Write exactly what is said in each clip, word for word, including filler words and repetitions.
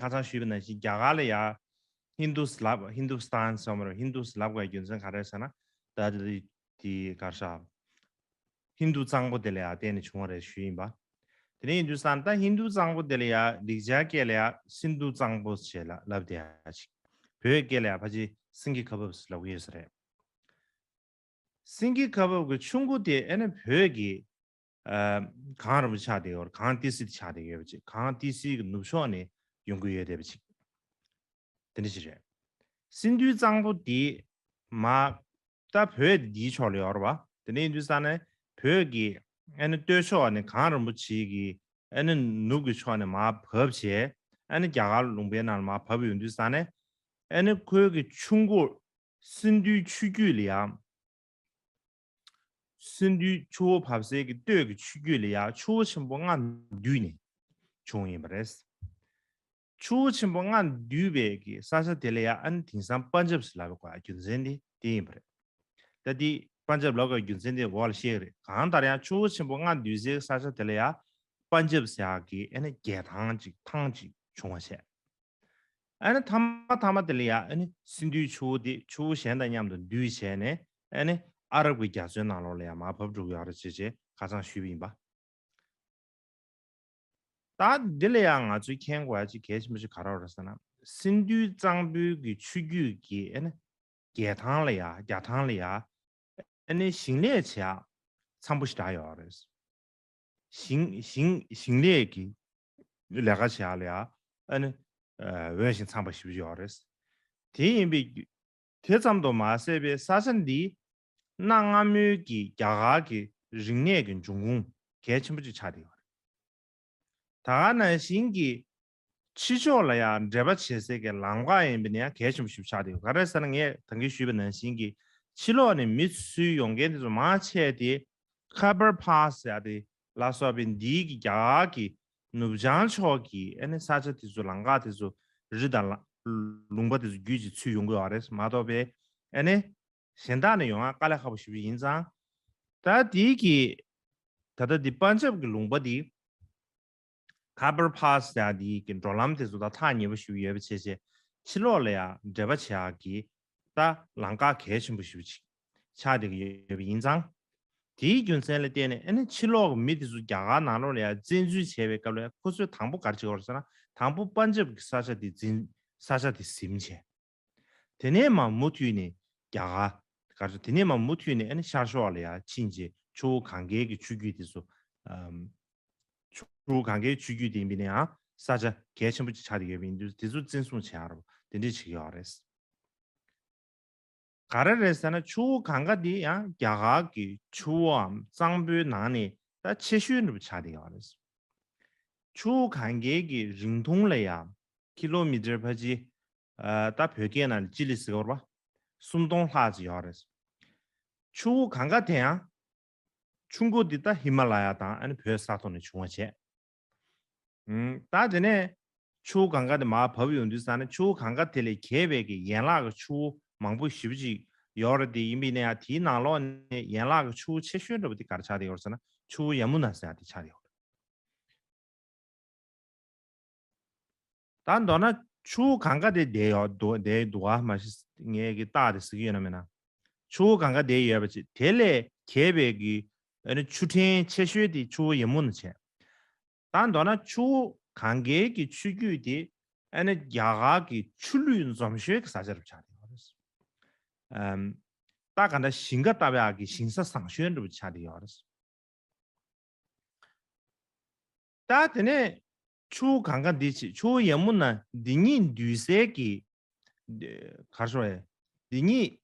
ཁ་སང་ཞུས་པ་ནང་བཞིན་རྒྱ་གར་ལ་ཡ་ཧིན་དུ་ལབ། ཧིན་དུ་སི་ཐན་ཟེར་བ་རེད། ཧིན་དུ་ལབ་དགོས་རྒྱུ་མཚན་ག་རེ་ཟེར་ན། ད་དེ་དེ་ག་རེ་ཟེར། ཧིན་དུ་གཙང་པོ་དེ་ལ་ཡ་བརྟེན་ནས་བྱུང་བ་རེད་ཞུས་ཡིན་པ། དེ་ནས་ཡིན་དུས་ཙང་ད་ཧིན་དུ་གཙང་པོ་དེ་ལ་ཡ་ལེགས་སྦྱར་སྐད་ལ་ཡ་སིན་དྷུ་གཙང་པོ་ཞེས་ལབ་བསྡད་ཡ་ཅིག་བོད་སྐད་ལ་ཡ་ཕལ་ཆེར་སེང་གེ་ཁ་འབབ་ཟེར་ལབ་ཀྱི་ཡོད་ས་རེད། སེང་གེ་ཁ་འབབ་ཀྱི་ཆུ་མགོ་དེ་ཨ་ནི་བོད་ཀྱི་ཨ་གངས་རིན་པོ་ཆེ་ཆགས་བསྡད་ཡོད་རེད། གངས་ཏི་སེ་ཆགས་བསྡད་ཡོད་པ་ཅིག་གངས་ཏི་སེ་གི་ནུབ་ཕྱོགས་ནས་ཡོང་གི་ཡོད་བསྡད་པ་ཅིག་དེ་འདྲ་ཞིག་རེད། སིན་དྷུའི་གཙང་པོ་འདི་མ་ད་བོད་འདིའི་ཕྱོགས་ལ་ཡོད་རེད་བ། དེ་འདྲ་ཡིན་དུས་ཙང་ནས་བོད་ཀྱི་ཨ་ནི་སྟོད་ཕྱོགས་ནས་གངས་རིན་པོ་ཆེ་གི་ཨ་ནི་ནུབ་ཀྱི་ཕྱོགས་ནས་མར་བབས་བྱས། ཨ་ནི་རྒྱ་གར་ལུང་པའི་ནང་ལ་མར་བབས་ཡོང་དུས་ཙང་ནས་ཨ་ནི་ཁོའི་གི་ཆུ་མགོ་སིན་དྷུའི་ཆུ་རྒྱུད་ལ་ཡང་། སིན་དྷུའི་ཆུ་བོ་བབས་སའི་གི་སྟོད་ཀྱི་ཆུ་རྒྱུད་ལ་ཡང་ཆུ་བོ་ཆེན་པོ་ལྔ་འདུས་ནས་བྱུང་ཡིན་པ་རེད། ཆུ་བོ་ཆེན་པོ་ལྔ་འདུས་པའི་གི་ས་ཆ་དེ་ལ་ཡང་ཨ་ནི་དེང་སང་པན་ཇབ་ཟེར་ལབ་པའི་རྒྱུ་མཚན་དེ་དེ་ཡིན་པ་རེད། ད་དེ་པན་ཇབ་ལབ་པའི་རྒྱུ་མཚན་དེ་འོག་ལ་བཤད་ཀྱི་རེད། གང་ལྟར་ཡང་ཆུ་བོ་ཆེན་པོ་ལྔ་འདུས་སའི་ས་ཆ་དེ་ལ་ཡང་པན་ཇབ་ཟེར་ཡག་གི་ཨ་ནི་རྒྱལ་ཐང་ཅིག་ཐང་ཅིག་བྱུང་བ་བྱས། ཨ་ནི་མཐའ་མ་མཐའ་མ་དེ་ལ་ཡང་ཨ་ནི་སིན་དྷུའི་ཆུ་བོ་དེ་ཆུ་བོ་གཞན་དང་མཉམ་དུ་འདུས་བྱས་ནས་ཨ་ནི་ཨ་རབ་ཀྱི་རྒྱ་མཚོའི་ནང་ལོགས་ལ་ཡང་མར་བབས་འགྲོ་གི་ཡོད་རེད་ཅེས་ཅེས་ཁ་སང་ཞུས་པ་ཡིན་པ། ད་འདི་ལ་ཡང་ང་ཚོས་མཁྱེན་དགོས་ཡ་ཅིག་གལ་ཆེན་པོ་ཞིག་ག་རེ་རེད་ཟེར་ན། སིན་དྷུའི་གཙང་པོའི་གི་ཆུ་རྒྱུད་ཀྱི་ཨ་ནི་རྒྱལ་ཐང་ལ་ཡ་རྒྱལ་ཐང་ལ་ཡ་ཨ་ནི་ཞིང་ལས་བྱེད་ཡ་འཚམ་པོ་ཞིག་རག་ཡོད་རེད། ཞིང་ཞིང་ཞིང་ལས་ཀྱི་ལས་ཀ་བྱེད་ཡ་ལ་ཡ་ཨ་ནི་འོས་ཤིང་འཚམ་པ་ཞིག་ཡོད་རེད། དེ་ཡིན་པའི་རྒྱུ་དེ་ཙམ་དུ་མ་ཟད་པའི་ས་ཆ་འདི་གནའ་སྔ་མོའི་གི་རྒྱ་གར་གྱི་རིག་གནས་ཀྱི་འབྱུང་ཁུངས་གལ་ཆེན་པོ་ཅིག་ཆགས་བསྡད་ཡོད་རེད། ད་ག་ནང་བཞིན་གྱི་ཕྱི་ཕྱོགས་ལ་ཡང་འབྲེལ་བ་བྱེད་སའི་གི་ལམ་ཁ་ཡིན་པ་ནི་ཡང་གལ་ཆེན་པོ་ཞིག་ཆགས་བསྡད་ཡོད། ག་རེ་ཟེར་ན་ངས་ད་གིན་ཞུས་པ་ནང་བཞིན་གྱི་ཕྱི་ལོགས་ནས་མི་ཚུར་ཡོང་མཁན་དེ་ཚོ་མང་ཆེ་དེ་ཁ་པར་པ་སི་ཟེར་ཡ་དེ་ལ་སོགས་པའི་འདིའི་གི་རྒྱ་གར་གྱི་ནུབ་བྱང་ཕྱོགས་ཀྱི་ཨ་ནི་ས་ཆ་དེ་ཚོ་ལམ་ཁ་དེ་ཚོ་རི་དང་ལ་ལུང་པ་དེ་ཚོ་བརྒྱུད་ཅིག་ཚུར་ཡོང་གི་ཡོད་རེད་མ་གཏོགས་པའི་ཨ་ནི་གཞན་དག་ནས་ཡོང་ཡ་དཀའ་ལས་ཁག་པོ་ཞེ་པོ་ཡིན་ཙང་། ད་དེའི་གི་ད་ལྟ་འདི་པན་ཇབ་ཀྱི་ལུང་པ་འདི་ཁ་པར་པ་སི་ཟེར་ཡ་དེའི་གི་འགྲོ་ལམ་དེ་ཚོ་དང་ཐག་ཉེ་པོ་ཞིག་ཡོད་པ་བྱས་བྱས་ཕྱི་ལོགས་ལ་ཡང་འབྲེལ་བ་བྱེད་ཡག་གི་ད་ལམ་ཁ་གལ་ཆེན་པོ་ཞིག་ཅིག་ཆགས་བསྡད་ཀྱི་ཡོད་པ་ཡིན་ཙང་། དེའི་རྒྱུ་མཚན་ལ་བརྟེན་ནས་ཨ་ནི་ཕྱི་ལོགས་ཀྱི་མི་དེ་ཚོ་རྒྱ་གར་ནང་ལོགས་ལ་ཡང་བཙན་འཛུལ་བྱས་པའི་སྐབས་ལ་ཁོ་ཚོས་དང་པོ་ག་རེ་བྱེད་ཀྱི་ཡོད་རེད་ཟེར་ན། དང་པོ་པན་ཇབ་ཀྱི་ས་ཆ་དེ་འཛིན་ས་ཆ་དེ་ཟིན་བྱས། དེ་ནས་མར་མུ་མཐུད་ནས་རྒྱ་གར་ག་རེ་དེ་ནས་མར་མུ་མཐུད་ནས་ཨ་ནི་ཤར་ཕྱོགས་ལ་ཡང་ཕྱིན་རྗེས་ཆུ་བོ་གངྒཱའི་གི་ཆུ་རྒྱུད་དེ་ཚོ་ཨམ། ཆུ་བོ་གངྒཱའི་ཆུ་རྒྱུད་དེ་ཡིན་པ་ནའང་ས་ཆ་གལ་ཆེན་པོ་ཅིག་ཆགས་བསྡད་ཡོད་པ་ཡིན་དུས་དེ་ཚོ་བཙན་བཟུང་བྱེད་ཡག་རེད་པ། དེ་འདྲས་བྱེད་ཀྱི་ཡོད་རེད། ག་རེ་རེད་ཟེར་ན་ཆུ་བོ་གངྒཱ་འདི་ཡང་རྒྱ་གར་གྱི་ཆུ་བོའམ་གཙང་པོའི་ནང་ནས་ད་ཆེ་ཤོས་འདྲ་པོ་ཆགས་བསྡད་ཡོད་རེད། ཆུ་བོ་གངྒཱའི་གི་རིང་ཐུང་ལ་ཡང་ཀི་ལོ་མི་ཊར་ཕལ་ཆེར་ཨ་ད་བོད་སྐད་ནང་ལ་སྤྱི་ལེ་ཟེར་བ་རེད་པ། སུམ་སྟོང་ལྷག་ཙམ་ཡོད་རེད། ཆུ་བོ་གངྒཱ་དེ་ཡང་ཆུ་མགོ་འདི་ད་ཧི་མ་ལ་ཡ་དང་ཨ་ནི་བོད་ས་ཐོག་ནས་བྱུང་བ་བྱས། ཨུམ། ད་དེ་ནས་ཆུ་བོ་གངྒཱ་དེ་མར་བབས་ཡོང་དུས་ཙང་ནས་ཆུ་བོ་གངྒཱ་དེ་ལས་གྱེས་པའི་གི་ཡན་ལག་གི་ཆུ་བོ་མང་པོ་ཞེ་པོ་ཅིག་ཡོད་རེད། དེ་ཡིན་པ་ཡིན་ན་ཡང་དེའི་ནང་ལོགས་ནས་ཡན་ལག་གི་ཆུ་བོ་ཆེ་ཤོས་འདྲ་པོ་དེ་ག་རེ་ཆགས་བསྡད་ཡོད་རེད་ཟེར་ན་ཆུ་བོ་ཡ་མུ་ན་ཟེར་ཡ་དེ་ཆགས་བསྡད་ཡོད་རེད། ད་མདོར་ན་ཆུ་བོ་གངྒཱ་དེ་བསྡད་ཡོད་འདུག་བསྡད་འདུག་ག་མ་གཞི་ངས་གི་རྟགས་དེ་ཟེར་གྱི་ཡོད་ན་མེད་ན། ཆུ་བོ་གངྒཱ་བསྡད་ཡོད་པ་ཅིག་དེ་ལས་གྱེས་པའི་གི་ཨ་ནི་ཆུ་ཕྲན་ཆེ་ཤོས་དེ་ཆུ་བོ་ཡ་མུ་ན་བྱས། ད་མདོར་ན་ཆུ་བོ་གངྒཱའི་གི་ཆུ་རྒྱུད་དེ་ཨ་ནི་རྒྱ་གར་གི་ཆུ་ལུད་འཛོམས་ཤོས་ཀྱི་ས་ཆ་རུ་ཆགས་བསྡད་ཡོད་རེད། ཨམ། ད་ག་འདྲ་ཞིང་ཁ་བཏབ་ཡག་གི་ཞིང་ས་བཟང་ཤོས་འདྲ་པོ་ཆགས་བསྡད་ཡོད་རེད། ད་དེ་ནས་ཆུ་བོ་གངྒཱ་འདི་ཆེ་ཆུ་བོ་ཡ་མུ་ན་འདི་གཉིས་འདུས་སའི་གི་ག་རེ་ཞུ་དགོས་རེད། འདི་གཉིས་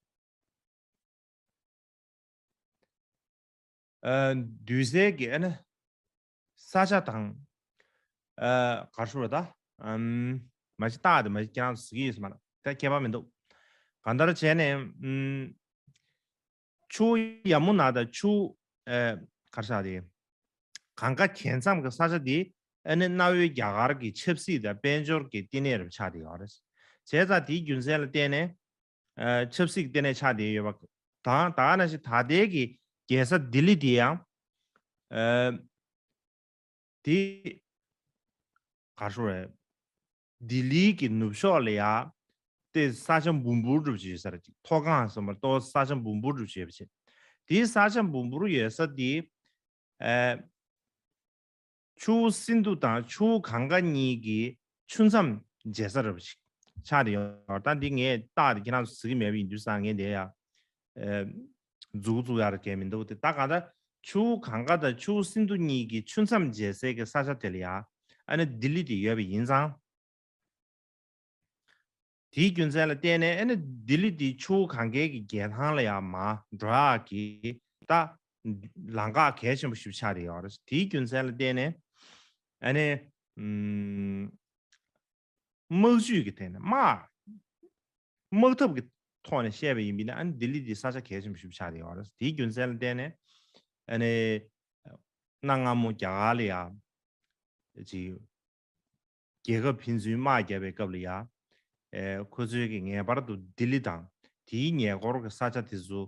ཨ་འདུས་སའི་གི་ཨ་ནི་ས་ཆ་དང་། ཨ་ག་རེ་ཞུ་དགོས་རེད་ད། ཨམ། མ་གཞི་རྟགས་དེ་མ་གཞི་ཁྱེད་རང་ཚོ་གཟིགས་ཀྱི་ཡོད་ས་མ་རེད། ད་ཁྱད་པར་མི་འདུག་གང་ལྟར་བྱས་ནས་ཨམ། ཆུ་ཡ་མུ་ན་དང་ཆུ་ཨ་ག་རེ་ཟེར་དེ། གངྒཱ་གྱེས་མཚམས་ཀྱི་ས་ཆ་དེ་ཨ་ནི་གནའ་བོའི་རྒྱ་གར་གྱི་ཆབ་སྲིད་དང་དཔལ་འབྱོར་གྱི་བསྟི་གནས་རུ་ཆགས་བསྡད་ཡོད་རེད། བྱས་ཙང་དེའི་རྒྱུ་མཚན་ལ་བརྟེན་ནས་ཨ་ཆབ་སྲིད་ཀྱི་བསྟི་གནས་ཆགས་བསྡད་ཡོད་པ་དང་། ད་ག་ནང་བཞིན་ད་ལྟའི་གི་རྒྱལ་ས་ལྡི་ལི་དེ་ཡང་ཨ་དེ་ག་རེ་ཞུ་དགོས་རེད། ལྡི་ལིའི་གི་ནུབ་ཕྱོགས་ལ་ཡ་དེ་ས་ཆ་འབུམ་འབུམ་རུབ་ཅིག་ཡོད་ས་རེད། མཐོ་སྒང་སོང་བར་ཏོ་ས་ཆ་འབུམ་འབུམ་རུབ་ཅིག་ཡོད་པ་བྱས། དེའི་ས་ཆ་འབུམ་འབུམ་ཡོད་ས་དེ་ཨེ། ཆུ་བོ་སིན་དྷུ་དང་ཆུ་བོ་གངྒཱ་གཉིས་ཀྱི་ཆུ་མཚམས་འབྱེད་ས་རུབ་ཅིག་ཆགས་ཏེ་ཡོད། ད་འདི་ངས་རྟགས་དེ་ཁྱེད་རང་ཚོ་གཟིགས་ཀྱི་མེད་པ་ཡིན་དུས་ཙང་ངས་འདི་ཡ་ཨེ། མཛུག་བཙུགས་ཡག་གལ་མི་འདུག་སྟེ། ད་གང་ལྟར་ཆུ་བོ་གངྒཱ་དང་ཆུ་བོ་སིན་དྷུ་གཉིས་ཀྱི་ཆུ་མཚམས་འབྱེད་སའི་གི་ས་ཆ་དེ་ལ་ཡ་ཨ་ནི་ལྡི་ལི་དེ་ཡོད་པ་ཡིན་ཙང་། དེའི་རྒྱུ་མཚན་ལ་བརྟེན་ནས་ཨ་ནི་ལྡི་ལི་དེ་ཆུ་བོ་གངྒཱའི་གི་རྒྱལ་ཐང་ལ་ཡ་མར་འགྲོ་ཡག་གི་ད་ལམ་ཁ་གལ་ཆེན་པོ་ཞིག་ཆགས་ཏེ་ཡོད་རེད། དེའི་རྒྱུ་མཚན་ལ་བརྟེན་ནས་ཨ་ནི་ཨུམ། དམག་ཇུས་ཀྱི་ཐད་ནས་དམག་དམག་འཐབ་ཀྱི་ཐོག་ནས་བཤད་པ་ཡིན་པ་ཡིན་ན་ཨ་ནི་ལྡི་ལི་འདི་ས་ཆ་གལ་ཆེན་པོ་ཞིག་ཆགས་ཏེ་ཡོད་རེད། དེའི་རྒྱུ་མཚན་ལ་བརྟེན་ནས་ཨ་ནི་གནའ་སྔ་མོ་རྒྱ་གར་ལ་ཡ་ཅིག་རྒྱལ་ཁབ་ཕན་ཚུན་དམག་རྒྱབ་པའི་སྐབས་ལ་ཡ་ཨེ་ཁོ་ཚོའི་གི་ངེས་པར་དུ་ལྡི་ལི་དང་དེའི་ཉེ་འཁོར་གྱི་ས་ཆ་དེ་ཚོ་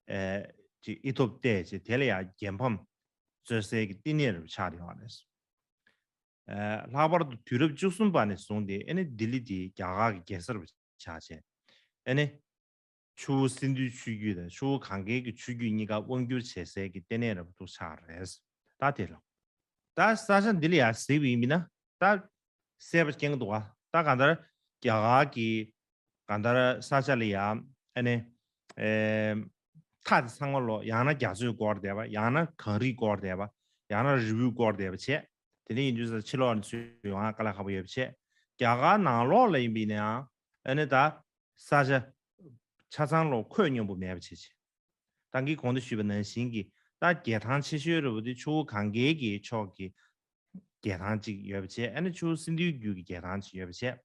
ཨེ་ཅིག་ཨི་ཐོབ་བལྟས་བྱས་དེ་ལ་ཡ་རྒྱལ་ཕམ་རྩོད་སའི་གི་བསྟི་གནས་རུ་ཆགས་ཏེ་ཡོད་རེད། ལྷག་པར་དུ་དུས་རབས་བཅུ་གསུམ་པ་ནས་བཟུང་སྟེ་ཨ་ནི་ལྡི་ལི་དེ་རྒྱ་གར་གྱི་རྒྱལ་ས་རུ་ཆགས་བྱས། ཨ་ནི་ཆུ་བོ་སིན་དྷུའི་ཆུ་རྒྱུད་དང་ཆུ་བོ་གངྒཱའི་གི་ཆུ་རྒྱུད་གཉིས་ཀ་དབང་སྒྱུར་བྱེད་སའི་གི་ལྟེ་གནས་རབ་ཏུ་ཆགས་རེད། ད་དེ་ལ་ད་ས་ཆ་འདི་ལ་ཡང་གཟིགས་པ་ཡིན་པ་ན་ད་གསལ་པོ་སྐྱེ་གི་འདུག་བ། ད་གང་ལྟར་རྒྱ་གར་གྱི་གང་ལྟར་ས་ཆ་ལ་ཡང་ཨ་ནི་ཨེ་མཐའ་དེ་ཚང་མ་ལོ་ཡང་ན་རྒྱ་མཚོས་བསྐོར་བསྡད་པ། ཡང་ན་གངས་རིས་བསྐོར་བསྡད་པ། ཡང་ན་རི་བོས་བསྐོར་བསྡད་པ་བྱས། དེ་འདྲ་ཡིན་དུས་ས་ཕྱི་ལོགས་ནས་ཚུར་ཡོང་ཡག་དཀའ་ལས་ཁག་པོ་ཡོད་པ་བྱས། རྒྱ་གར་ནང་ལོགས་ལ་ཡིན་པ་ཡིན་ན་ཡང་ཨ་ནི་ད་ས་ཆ་ཆ་ཚང་ལོ་ཁོད་སྙོམས་པོ་མེད་པ་བྱས་བྱས། ད་གིན་གོང་དུ་ཞུས་པ་ནང་བཞིན་གྱི་ད་རྒྱལ་ཐང་ཆེ་ཤོས་རེད་པ་དེ་ཆུ་བོ་གངྒཱའི་གི་ཕྱོགས་ཀྱི་རྒྱལ་ཐང་གཅིག་ཡོད་པ་བྱས། ཨ་ནི་ཆུ་བོ་སིན་དྷུའི་རྒྱུད་ཀྱི་རྒྱལ་ཐང་གཅིག་ཡོད་པ་བྱས།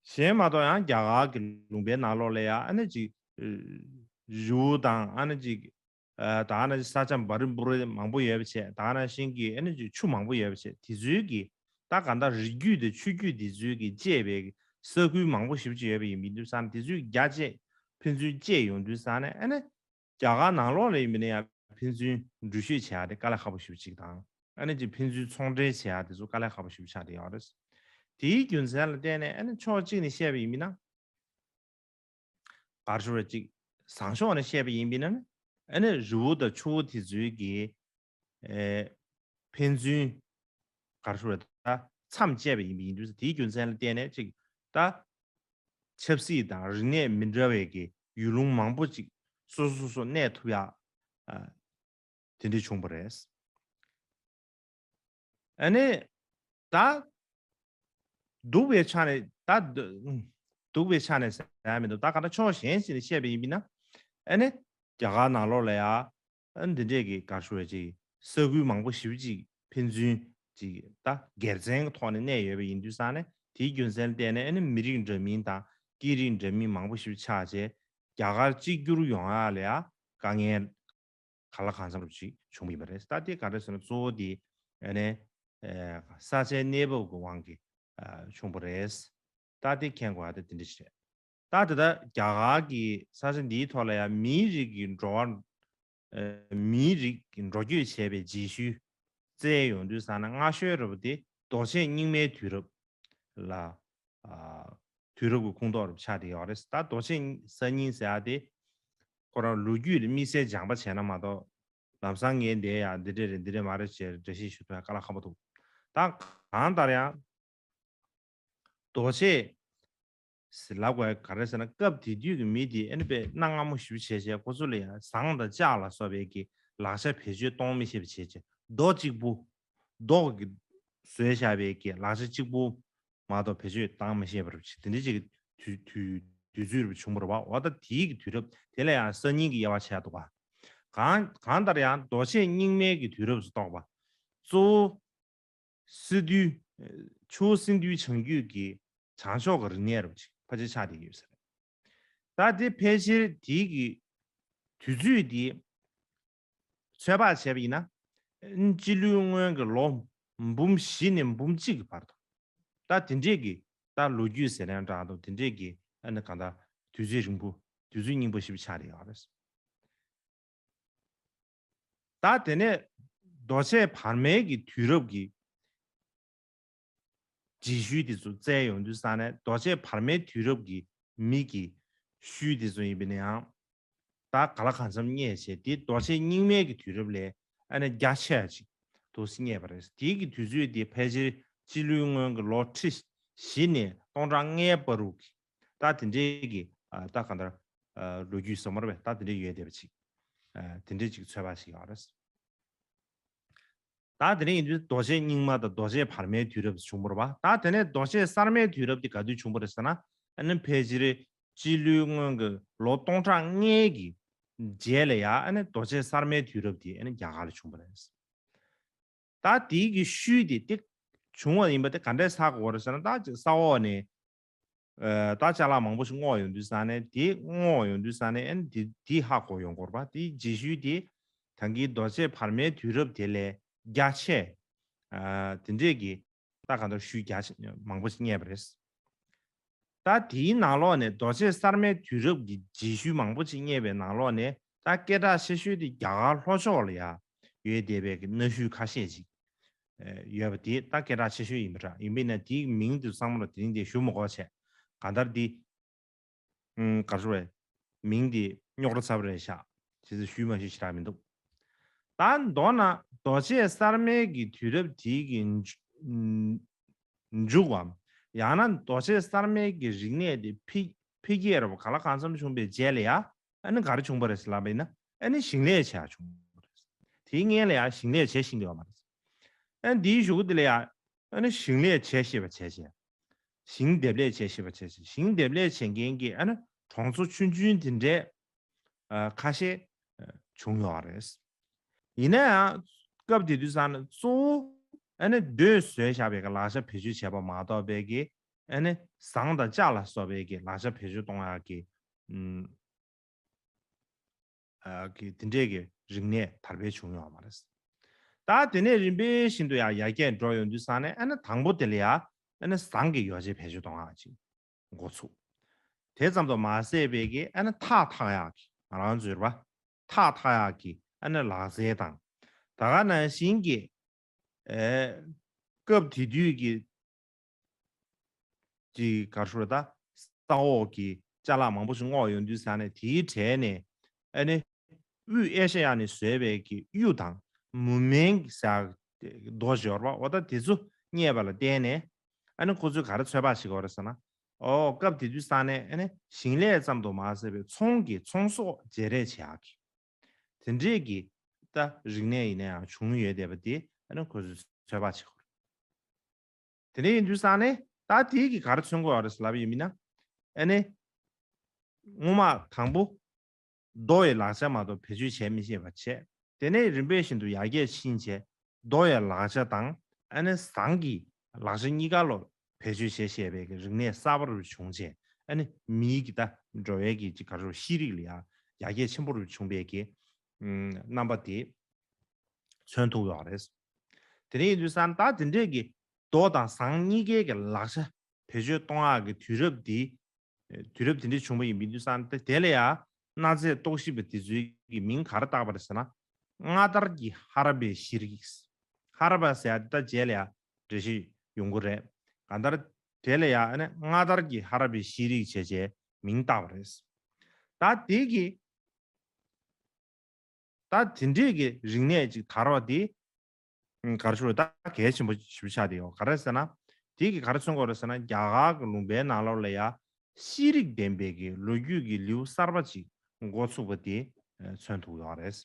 གཞན་མ་གཏོགས་ཡང་རྒྱ་གར་གྱི་ལུང་པའི་ནང་ལོགས་ལ་ཡང་ཨ་ནི་ཅིག་རི་བོ་དང་ཨ་ནི་ཅིག་ད་ཨ་ནི་ས་ཆ་འབའ་རི་འབུ་རི་མང་པོ་ཡོད་པ་བྱས། ད་ཨ་ནི་ཤིང་གི་ཨ་ནི་ཅིག་ཆུ་མང་པོ་ཡོད་པ་བྱས། དེ་ཚོའི་གི་ད་ག་འདྲ་རི་རྒྱུད་དང་ཆུ་རྒྱུད་དེ་ཚོའི་གི་བཅད་པའི་ས་ཁུལ་མང་པོ་ཞེ་པོ་ཅིག་ཡོད་པ་ཡིན་པ་ཡིན་དུས་ཙང་དེ་ཚོའི་རྒྱ་བཅད་ཕན་ཚུན་བཅད་ཡོང་དུས་ཙང་ནས་ཨ་ནི་རྒྱ་གར་ནང་ལོགས་ལ་ཡིན་པ་ན་ཡང་ཕན་ཚུན་འགྲུལ་བཞུད་བྱེད་ཡག་དེ་དཀའ་ལས་ཁག་པོ་ཞེ་པོ་ཅིག་དང་། ཨ་ནི་ཅིག་ཕན་ཚུན་ཚོང་འབྲེལ་བྱེད་ཡག་དེ་ཚོ་དཀའ་ལས་ཁག་པོ་ཞེ་པོ་ཆགས་བསྡད་ཡོད་རེད། དེའི་རྒྱུ་མཚན་ལ་བརྟེན་ནས་ཨ་ནི་ཕྱོགས་གཅིག་ནས་བཤད་པ་ཡིན་པ་ན། ག་རེ་ཞུ་རེད། ཅིག་བཟང་ཕྱོགས་ནས་བཤད་པ་ཡིན་པ་ན་ཨ་ནི་རི་བོ་དང་ཆུ་བོ་དེ་ཚོའི་གི་ཨེ་ཕན་ཚུན་ག་རེ་ཞུ་རེད། ད་མཚམས་བཅད་པ་ཡིན་པ་ཡིན་དུས་དེའི་རྒྱུ་མཚན་ལ་བརྟེན་ནས་ཅིག་ད་ཆབ་སྲིད་དང་རིག་གནས་མི་འདྲ་བའི་གི་ཡུལ་ལུང་མང་པོ་ཅིག་སོ་སོ་སོ་སོ་གནས་ཐུབ་ཡག་ཨ་དེ་འདྲ་བྱུང་བ་རེད། ཨ་ནི་ད་སྡུག་པའི་ཆ་ནས་ད་སྡུག་པའི་ཆ་ནས་ཟེར་ཡ་མི་འདུག་ད་ག་ད་ཕྱོགས་གཞན་ཞིག་ནས་བཤད་པ་ཡིན་པ་ན་ཨ་ནི་རྒྱ་གར་ནང་ལོགས་ལ་ཡ་ཨ་འདི་འདྲས་ཀྱི་ག་རེ་ཞུ་རེད། ཅིག་ས་ཁུལ་མང་པོ་ཞེ་པོ་ཅིག་ཕན་ཚུན་ཅིག་ད་སྒེར་བཙན་གྱི་ཐོག་ནས་གནས་ཡོད་པ་ཡིན་དུས་ཙང་ནས་དེའི་རྒྱུ་མཚན་ལ་བརྟེན་ནས་ཨ་ནི་མི་རིགས་འདྲ་མིན་དང་སྐད་རིགས་འདྲ་མིན་མང་པོ་ཞེ་པོ་ཆགས་བྱས་རྒྱ་གར་གཅིག་གྱུར་ཡོང་ཡ་ལ་ཡ་དཀའ་ངལ་གང་ལ་གང་འཚམ་ཅིག་བྱུང་གི་ཡོད་པ་རེད། ད་དེ་ག་རེ་ཟེར་ན་གཙོ་བོ་དེ་ཨ་ནི་ས་ཆའི་གནས་བབ་ཀྱི་དབང་གིས་བྱུང་བ་རེད། ད་དེ་མཁྱེན་དགོས་ཡ་དེ་དེ་འདྲ་ཞིག་རེད། ད་དེ་ད་རྒྱ་གར་གྱི་ས་ཆ་འདིའི་ཐོག་ལ་ཡང་མིའི་རིགས་ཀྱི་འགྲོ་བ། མིའི་རིགས་ཀྱི་འགྲོ་སྐྱོད་བྱས་པའི་རྗེས་ཤུལ་བཙལ་ཡོང་དུས་ཙང་ན་སྔ་ཤོས་རེད་པ་དེ་རྡོ་ཆས་རྙིང་མའི་དུས་རབས་ལ་དུས་རབས་ཀྱི་ཁོངས་གཏོགས་རེད་པ་ཆགས་བསྡད་ཡོད་རེད། ད་རྡོ་ཆས་གསར་རྙིང་ཟེར་ཡ་དེ་ཁོ་རང་ལོ་རྒྱུས་ལ་དམིགས་བསལ་སྦྱངས་པ་བྱས་ན་མ་གཏོགས་ལམ་སང་ངས་འདི་ཡ་འདི་འདྲ་རེད་འདི་འདྲ་མ་རེད་ཅེས་འགྲེལ་བཤད་ཞུ་ཐུབ་ཡ་དཀའ་ལས་ཁག་པོ་འདུག་ད་གང་ལྟར་ཡང་རྡོ་ཆས་ཟེར་ལབ་དགོས་ག་རེ་ཟེར་ན་སྐབས་དེ་དུས་ཀྱི་མི་དེ་ཨ་ནི་དཔེ་གནའ་སྔ་མོ་ཞེ་པོ་བྱས་བྱས་ཁོ་ཚོ་ལ་ཡང་ཟངས་དང་ལྕགས་ལ་སོགས་པའི་གི་ལག་ཆ་བེད་སྤྱོད་གཏོང་མི་ཤེས་པ་བྱས་བྱས་རྡོ་གཅིག་པུ་རྡོ་གི་བཟོས་བཞག་པའི་གི་ལག་ཆ་གཅིག་པུ་མ་གཏོགས་བེད་སྤྱོད་བཏང་མི་ཤེས་པ་རེད་པ་དེ་འདྲ་ཅིག་གི་དུས་དུས་དུས་ཚོད་རེད་པ་བྱུང་བ་རེད་པ། འོ་ད་དེའི་གི་དུས་རབས་དེ་ལ་ཡང་གསར་རྙིང་གི་དབྱེ་བ་ཕྱེ་ཡ་འདུག་ག་གང་གང་ལྟར་ཡང་རྡོ་ཆས་རྙིང་མའི་གི་དུས་རབས་སུ་གཏོགས་པ་གཙོ་བོ། སི་ཏུའི། ཆུ་བོ་སིན་དྷུའི་བྱང་རྒྱུད་ཀྱི་བྱང་ཕྱོགས་ཀྱི་རིག་གནས་རུ་ཕལ་ཆེར་ཆགས་བསྡད་ཡོད་ཟེར། ད་དེ་ཕལ་ཆེར་དེའི་གི་དུས་ཚོད་དེ་ཚོད་དཔག་བྱས་པ་ཡིན་ན། སྤྱི་ལོའི་སྔོན་གྱི་ལོ་འབུམ་བཞི་ནས་འབུམ་གཅིག་གི་བར་དུ། ད་དེ་འདྲས་ཀྱི་ད་ལོ་རྒྱུས་ཟེར་ན་འདྲ་འདུག་དེ་འདྲས་ཀྱི་ཨ་ནི་གང་ལྟར་དུས་ཚོད་རིང་པོ་དུས་ཚོད་རྙིང་པོ་ཞིག་ཆགས་བསྡད་ཡོད་རེད། ད་དེ་ནས་རྡོ་ཆས་བར་མའི་གི་དུས་རབས་ཀྱི་ རྗེས་ཤུལ་དེ་ཚོ་བཙལ་ཡོང་དུས་ས་ནས་རྡོ་རྗེ་བར་མའི་དུས་རབས་ཀྱི་མི་གི་ཤུལ་དེ་ཚོ་ཡིན་པ་ན་ཡང་། ད་ག་ལ་གང་འཚམ་རྙེད་བྱས་དེ་རྡོ་རྗེ་རྙིང་མའི་གི་དུས་རབས་ལས་ཨ་ནི་རྒྱ་ཆེ་ཅིག་འདུག་སེ་རྙེད་པ་རེད། དེའི་གི་དུས་ཚོད་དེ་ཕལ་ཆེར་སྤྱི་ལོའི་སྔོན་གྱི་ལོ་ཁྲི་བཞི་ནས་སྟོང་ཕྲག་ལྔའི་བར་དུ་གི་ད་དེ་འདྲའི་གི་ཨ་ད་གང་ལྟར་ཨ་ལོ་རྒྱུས་ཟེར་མ་རེད་པས། ད་དེ་འདྲའི་ཡོད་བསྡད་པ་ཅིག་ཨ་དེ་འདྲའི་ཅིག་ཚོད་དཔག་ཞིག་ཡོད་རེད། ད་དེ་རིང་ཡིན་དུས་རྡོ་རྗེ་རྙིང་མ་དང་རྡོ་རྗེ་བར་མའི་དུས་རབས་བྱུང་བ་རེད་པ། ད་དེ་ནས་རྡོ་རྗེ་གསར་མའི་དུས་རབས་དེ་ག་དུས་བྱུང་བ་རེད་ཟེར་ན། ཨ་ནི་ཕལ་ཆེར་སྤྱི་ལོའི་སྔོན་གྱི་ལོ་སྟོང་ཕྲག་ལྔའི་གི་རྗེས་ལ་ཡ་ཨ་ནི་རྡོ་རྗེ་གསར་མའི་དུས་རབས་དེ་ཨ་ནི་རྒྱ་གར་ལ་བྱུང་བ་རེད། ད་དེའི་གི་ཤུལ་དེ་དེ་བྱུང་བ་ཡིན་པ་དེ་ག་འདྲས་ཧ་གོ་བ་རེད་ཟེར་ན། ད་ཅིག་ས་འོག་ནས་ཨ་ད་ཅ་ལག་མང་པོ་ཞིག་སྔོག་ཡོང་དུས་ས་ནས་དེ་སྔོག་ཡོང་དུས་ས་ནས་ཨ་ནི་དེ་དེ་ཧ་གོ་ཡོང་གི་ཡོད་རེད་པ། དེའི་རྗེས་ཤུལ་དེ་ད་གིན་རྡོ་རྗེ་བར་མའི་དུས་རབས་དེ་ལས་རྒྱ་ཆེ་ཨ་དེ་འདྲས་ཀྱི་ད་གང་ལྟར་ཤུལ་རྒྱ་ཆེ་མང་པོ་ཞིག་རྙེད་པ་རེད། ད་དེའི་ནང་ལོགས་ནས་རྡོ་རྗེ་གསར་མའི་དུས་རབས་ཀྱི་རྗེས་ཤུལ་མང་པོ་ཞིག་རྙེད་པའི་ནང་ལོགས་ནས་ད་སྐད་གྲགས་ཆེ་ཤོས་དེ་རྒྱ་གར་ལྷོ་ཕྱོགས་ལ་ཡ་ཡོད་བསྡད་པའི་གི་གནའ་ཤུལ་ཁ་ཤས་ཤིག་ཡོད་པ་དེ་ད་སྐད་གྲགས་ཆེ་ཤོས་ཡིན་པ་འདྲ། ཡིན་པས་ན་དེའི་མིང་དེ་ཚང་མ་ལ་དེ་རིང་དེ་ཞུ་མི་དགོས་བྱས། གང་ལྟར་འདི་ཨུམ་ག་རེ་ཞུ་དགོས་རེད། མིང་འདི་རྙོག་དྲ་ཚ་པོ་རེད་ཤག་བྱས་ཙང་ཞུས་མ་ཞུས་ཞེ་དྲག་མི་འདུག་ད་མདོར་ན་རྡོ་རྗེ་གསར་མའི་གི་དུས་རབས་དེའི་གི་མཇུག་ཨུམ་མཇུག་བམ། ཡང་ན་རྡོ་རྗེ་གསར་མའི་གི་རིག་གནས་དེ་འཕེལ་འཕེལ་རྒྱས་རབ་ག་ལ་གང་འཚམ་བྱུང་བའི་རྗེས་ལ་ཡ། ཨ་ནི་ག་རེ་བྱུང་བ་རེད་ཟེར་ལབ་པ་ཡིན་ན། ཨ་ནི་ཞིང་ལས་བྱེད་ཡག་བྱུང་བ་རེད། དེའི་སྔོན་ལ་ཡང་ཞིང་ལས་བྱེད་ཤེས་ཀྱི་ཡོད་མ་རེད། ཨ་ནི་འདིའི་གཞུག་གུ་དེ་ལ་ཡང་ཨ་ནི་ཞིང་ལས་བྱེད་ཤེས་པ་བྱས་བྱས། ཞིང་འདེབས་ལས་བྱེད་ཤེས་པ་བྱས་བྱས། ཞིང་འདེབས་ལས་བྱེད་མཁན་གྱི་ཨ་ནི་གྲོང་ཚོ་ཆུང་ཆུང་དེ་འདྲས་ཨ་ཁ་ཤས་ཨ་བྱུང་ཡོད་རེད། ཡིན་ན་ཡང་སྐབས་དེ་དུས་ཙང་ནས་གཙོ་བོ་ཨ་ནི་རྡོས་བཟོས་བཞག་པའི་ལག་ཆ་བེད་སྤྱོད་བྱས་པ་མ་གཏོགས་པའི་གི་ཨ་ནི་ཟངས་དང་ལྕགས་ལ་སོགས་པའི་གི་ལག་ཆ་བེད་སྤྱོད་གཏོང་ཡག་གི་ཨུམ། ཨ་གི་དེ་འདྲས་ཀྱི་རིག་གནས་དར་འཕེལ་བྱུང་ཡོད་མ་རེད། ད་དེ་ནས་རིམ་པས་བཞིན་དུ་ཡང་ཡར་རྒྱས་འགྲོ་ཡོང་དུས་ཙང་ནས་ཨ་ནི་དང་པོ་དེ་ལ་ཡ་ཨ་ནི་ཟངས་ཀྱི་ཡོ་བྱད་བེད་སྤྱོད་གཏོང་ཡག་ཅིག་འགོ་ཚུགས། དེ་ཙམ་དུ་མ་ཟད་པའི་གི་ཨ་ནི་ཐག་འཐག་ཡག་གི་ང་རང་ཚོའི་རེད་པ། ཐག་འཐག་ཡག་གི་ཨ་ནི་ལག་རྩལ་དང་། ད་ག་ནང་བཞིན་གྱི་ཨེ་སྐབས་དེ་དུས་ཀྱི་ཀྱི་ག་རེ་ཞུ་དགོས་རེད། ད་ས་འོག་གི་ཅ་ལག་མང་པོ་ཞིག་སྔོག་ཡོང་དུས་ཙང་ནས་དེའི་གྲས་ནས་ཨ་ནི་དབུས་ཨེ་ཤེ་ཡ་ནས་བཟོས་པའི་གི་གཡུ་དང་མུ་མེན་གྱི་ཟེར་ཡག་རྡོ་ཞིག་ཡོད་རེད་པ། འོ་ད་དེ་ཚོ་རྙེད་པ་ལ་བརྟེན་ནས་ཨ་ནི་ཁོ་ཚོས་ག་རེ་ཚོད་དཔག་བྱེད་ཀྱི་ཡོད་རེད་ཟེར་ན། ཨོ་སྐབས་དེ་དུས་ཙང་ནས་ཨ་ནི་ཞིང་ལས་ཙམ་དུ་མ་ཟད་པའི་ཚོང་གི་ཚོང་ཟོག་བརྗེ་རེས་བྱེད་ཡག་གི་དེ་འདྲས་ཀྱི་ད་རིག་གནས་ཡིན་ན་ཡང་བྱུང་ཡོད་བསྡད་པ་དེ་ཨ་ནི་ཁོ་ཚོས་ཚོད་དཔག་བྱེད་ཀྱི་ཡོད་རེད། དེ་ནས་ཡིན་དུས་ཙང་ནས་ད་དེའི་གི་ག་རེ་མཚོན་གྱི་ཡོད་རེད་ཟེར་ལབ་པ་ཡིན་ན། ཨ་ནི་སྔོན་མ་དང་པོ་རྡོ་ཡི་ལག་ཆ་མ་གཏོགས་བེད་སྤྱོད་བྱས་མི་ཤེས་པ་བྱས། དེ་ནས་རིམ་པས་བཞིན་དུ་ཡར་རྒྱས་ཕྱིན་བྱས་རྡོ་ཡི་ལག་ཆ་དང་ཨ་ནི་ཟངས་ཀྱི་ལག་ཆ་གཉིས་ཀ་ལོ་བེད་སྤྱོད་བྱེད་ཤེས་པའི་གི་རིག་གནས་གསར་པ་རུ་བྱུང་བྱས། ཨ་ནི་མིའི་གི་ད་འགྲོ་བའི་གི་ཅིག་ག་རེ་ཤེས་རིག་ལ་ཡ་ཡར་རྒྱས་ཆེན་པོ་རུ་བྱུང་བའི་གི་ཨམ་རྣམ་པ་དེ་མཚོན་ཐུབ་ཡོད་རེད། དེ་ནས་ཡིན་དུས་ཙང་ད་དེ་འདྲས་ཀྱི་རྡོ་དང་ཟངས་གཉིས་ཀའི་གི་ལག་ཆ་བེད་སྤྱོད་གཏོང་ཡག་གི་དུས་རབས་འདི། དུས་རབས་དེ་འདྲས་བྱུང་བ་ཡིན་པ་ཡིན་དུས་ཙང་དེ་དེ་ལ་ཡང་གནའ་རྫས་རྟོག་ཞིབ་པ་དེ་ཚོའི་གི་མིང་ག་རེ་བཏགས་པ་རེད་ཟེར་ན། མངའ་དར་གྱི་ཧ་ར་པའི་ཤེས་རིག་ཧ་ར་པ་ཟེར་ཡག་དེ་ད་རྗེས་ལ་ཡང་འགྲེལ་བཤད་ཡོང་གི་རེད། གང་ལྟར་དེ་ལ་ཡང་ཨ་ནི་མངའ་དར་གྱི་ཧ་ར་པའི་ཤེས་རིག་བྱས་བྱས་མིང་བཏགས་པ་རེད། ད་དེ་གི་ད་དེ་འདྲས་ཀྱི་རིག་གནས་ཅིག་དར་བ་དེ་ག་རེ་ཞུ་དགོས་རེད། ད་གལ་ཆེན་པོ་ཞེ་པོ་ཆགས་བསྡད་ཡོད། ག་རེ་ཟེར་ན། དེ་གིས་ག་རེ་མཚོན་གྱི་ཡོད་རེད་ཟེར་ན། རྒྱ་གར་གྱི་ལུང་པའི་ནང་ལོགས་ལ་ཡ་ཤེས་རིག་ལྡན་པའི་གི་ལོ་རྒྱུས་ཀྱི་ལེའུ་གསར་པ་ཅིག་འགོ་ཚུགས་པ་དེ་མཚོན་ཐུབ་ཡོད་རེད།